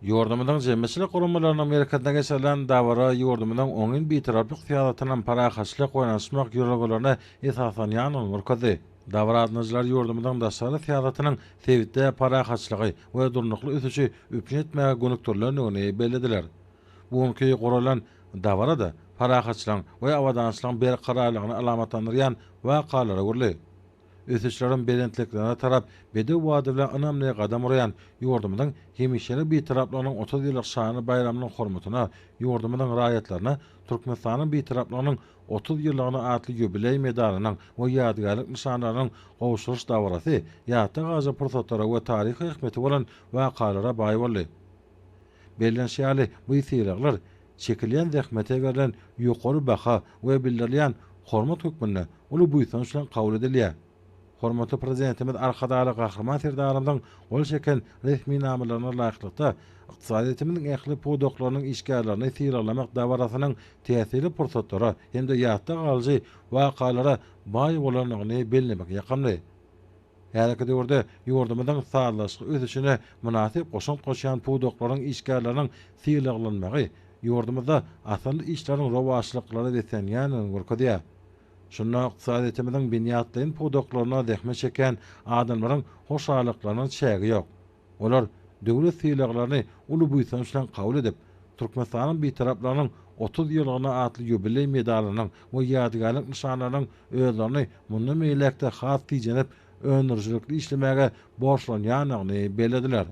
Ýurdumyzyň jemgyýetçilik guramalarynyň merkezinde geçirilen dabara ýurdumyzyň oňyn Bitaraplyk syýasatynyň parahatçylyk we ynanyşmak ýörelgelerine esaslanýandygyny görkezdi. Dabara gatnaşyjylar ýurdumyzyň daşary syýasatynyň sebitde parahatçylygy we durnukly ösüşi üpjün etmäge gönükdirilendigini bellediler. Bu günki guralan dabara-da parahatçylygyň we abadançylygyň berkararlygyny alamatlandyrýan wakalara öwrüldi. Ösüşleriň belentliklerine tarap bedew bady bilen ynamly gadam urýan ýurdumyzyň hemişelik Bitaraplygynyň 30 ýyllyk şanly baýramynyň hormatyna ýurdumyzyň raýatlaryna Türkmenistanyň Bitaraplygynyň 30 ýyllygyna atly ýubileý medalynyň we ýadygärlik nyşanlarynyň gowşuryş dabarasy ýatda galyjy pursatlara we taryhy ähmiýeti bolan wakalara baý boldy. Bellenişi ýaly, bu sylaglar çekilýän zähmete berlen ýokary baha we bildirilýän hormat hökmünde uly buýsanç bilen kabul edilýär. Hormatly Prezidentimiz Arkadagly Gahryman Serdarymyzyň gol çeken resminamalaryna laýyklykda, ykdysadyýetimiziň ähli pudaklarynyň işgärlerini sylaglamak dabarasynyň täsirli pursatlara hem-de ýatda galyjy wakalara baý bolandygyny bellemek ýakymly. Häzirki döwürde ýurdumyzyň sazlaşykly ösüşine mynasyp goşant goşýan pudaklaryň işgärleriniň sylaglanmagy ýurdumyzda asylly işleriň rowaçlyklara beslenýändigini görkezýär. Şunda ykdysadyýetimiziň binýatlaýyn pudaklarynda zähmet çekýän adamlaryň hoşallyklarynyň çägi ýok. Olar döwlet sylaglaryny uly buýsanç bilen kabul edip, Türkmenistanyň Bitaraplygynyň 30 ýyllygyna atly ýubileý medalynyň we ýadygärlik nyşanlarynyň özlerini mundan beýläk-de has tijenip, öndürijilikli işlemäge borçlanýandygyny bellediler.